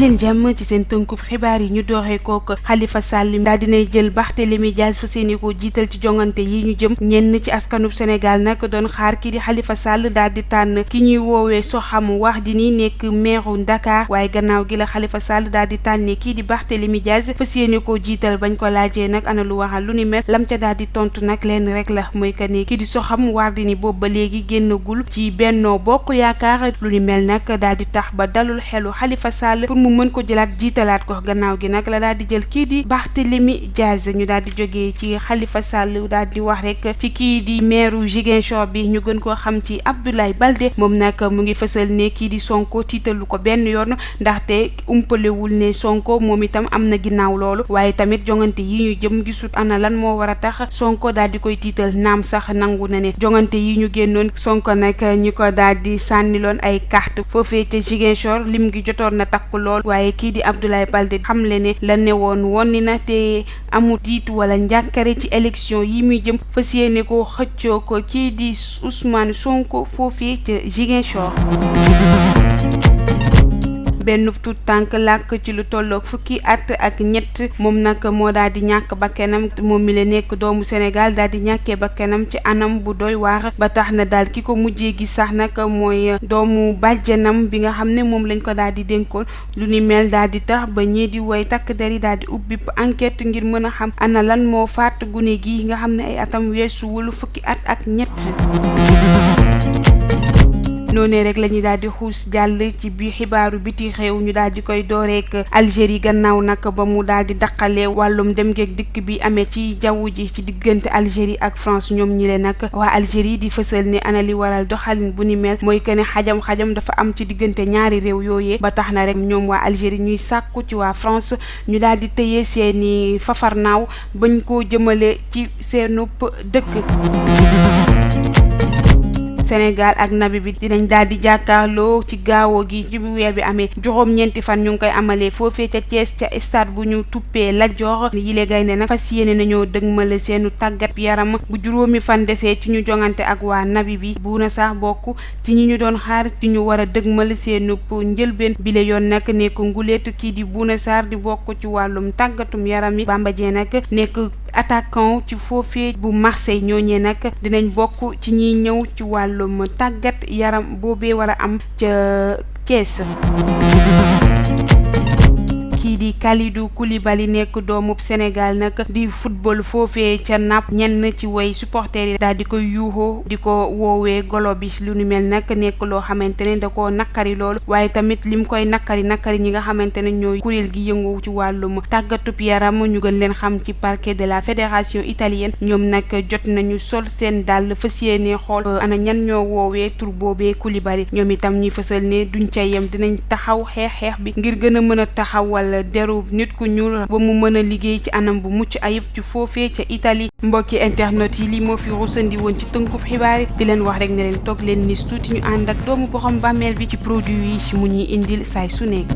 leen jàmm ci seen tënkub xibaar yi ñu dooree kook Khalifa Sall daal dinay jël Barthélémy Dias fa seeni ko jiital ci jongante yi ñu jëm ñenn ci askanub Sénégal nag doon xaar kii di Khalifa Sall daal di tànn ki ñuy woowee Soham Wardini nekk maire Dakar waaye gannaaw gi la Khalifa Sall daal di tànne kii di Barthélémy Dias fa seeni ko jiital bañ ko laajee nag ana lu waxal lu ni mel lam ca daal di tontu nag leen rek la mooy que ne kii di Soham Wardini boobu ba léegi génnagul ci Benno Bokk Yaakaar lu ni mel nag daal di tax ba dalul xelu Khalifa Sall pour mu mën ko jëlaat jiitalaat ko gannaaw gi nag la daal di jël kii di Barthélémy Dias ñu daal di jógee ci Khalifa Sall daal di wax rek ci kii di maire Ziguinchor bi ñu gën koo xam ci Abdoulaye Baldé moom nag mu ngi fësal ne kii di Sonko tiitalu ko benn yoon ndaxte umpalewul ne Sonko moom itam am na ginnaaw loolu waaye tamit jongante yi ñu jëm gisut ana lan moo war a tax Sonko daal di koy tiital naam sax nangu na ne jongante yi ñu génnoon Sonko nag ñi ko daal di sànniloon ay carte foofee ca Ziguinchor lim gi jotoon na takk lool waaye kii di Abdoulaye Baldé xamle ne la ne woon wonni na te amul tiitu wala njàkkare ci élection yi muy jëm fas yéene ko xëccoo ko kii di Ousmane Sonko foofee ca Ziguinchor. benn tuut tànk làkk ci lu tolloog fukki at ak ñett moom nag moo daal di ñàkk bakkanam moom mi la nekk doomu Sénégal daal di ñàkkee bakkanam ci anam bu doy waar ba tax na daal ki ko mujjee gi sax nag mooy doomu bàjjanam bi nga xam ne moom lañ ko daal di dénkoon lu ni mel daal di tax ba ñii di woy takk der yi daal di ubbi enquête ngir mën a xam ana lan moo faat gune gi nga xam ne ay atam weesuwul fukki at ak ñett. noonee rek la ñuy daal di xuus jàll ci biir xibaaru biti réew ñu daal di koy dooreek Algérie gannaaw nag ba mu daal di daqale wàllum dem geeg dikk bi amee ci jaww ji ci diggante Algérie ak France ñoom ñi le nag waa Algérie di fësal ne ana li waral doxalin bu ni mel mooy que ne xajam-xajam dafa am ci diggante ñaari réew yooyee ba tax na rek ñoom waa Algérie ñuy sàkku ci waa France ñu daal di tëye seeni fafarnaaw bañ koo jëmale ci seenub dëkk. Sénégal ak Namibie dinañ daal di jàkkaarloo ci gaawo gi ci bu weer bi amee juróom-ñeenti fan ñu ngi koy amalee foofee ca Thiès ca stade bu ñu tuppee Lat Dior yile gaynde nag fas yéene nañoo dëgmale seenu tàggat yaram bu juróomi fan desee ci ñu jongante ak waa Namibie Bouna Sarr bokk ci ñi ñu doon xaar ci ñu war a dëgmal seenu njëlbeen bile yoon nag nekk nguleet kii di Bouna Sarr di bokk ci wàllum tàggatum yaram yi Bamba Dieng nag nekk attaquant ci foofee bu Marseille ñooñee nag dinañ bokk ci ñiy ñëw ci wàllum tàggat yaram boobee war a am ca Thiès. kii di Kalidou Koulibaly nekk doomub Sénégal nag di football foofee ca Naples ñenn ci way supporters yi daal di koy yuuxoo di ko woowee golo bi lu nu mel nag nekk loo xamante ne da koo nakari loolu waaye tamit lim koy nakari ñi nga xamante ne ñooy kuréel gi yëngu ci wàllum tàggatub yaram ñu gën leen xam ci parquet de la fédération italienne ñoom nag jot nañu sol seen dàll fas yéene xool ana ñan ñoo woowee tur boobee Koulibaly ñoom itam ñuy fësal ne duñ ca yem dinañ taxaw xeex bi ngir gën a mën a taxawal deru nit ku ñuul ba mu mën a liggéey ci anam bu mucc ayib ci foofee ca Italie mbokki internet yi li moo fi rusandi woon ci tënkub xibaar yi di leen wax rek ne leen toog leen nis tuuti ñu ànd ak doomu boxam bàmmeel bi ci produit yi mu ñuy indil saay su nekk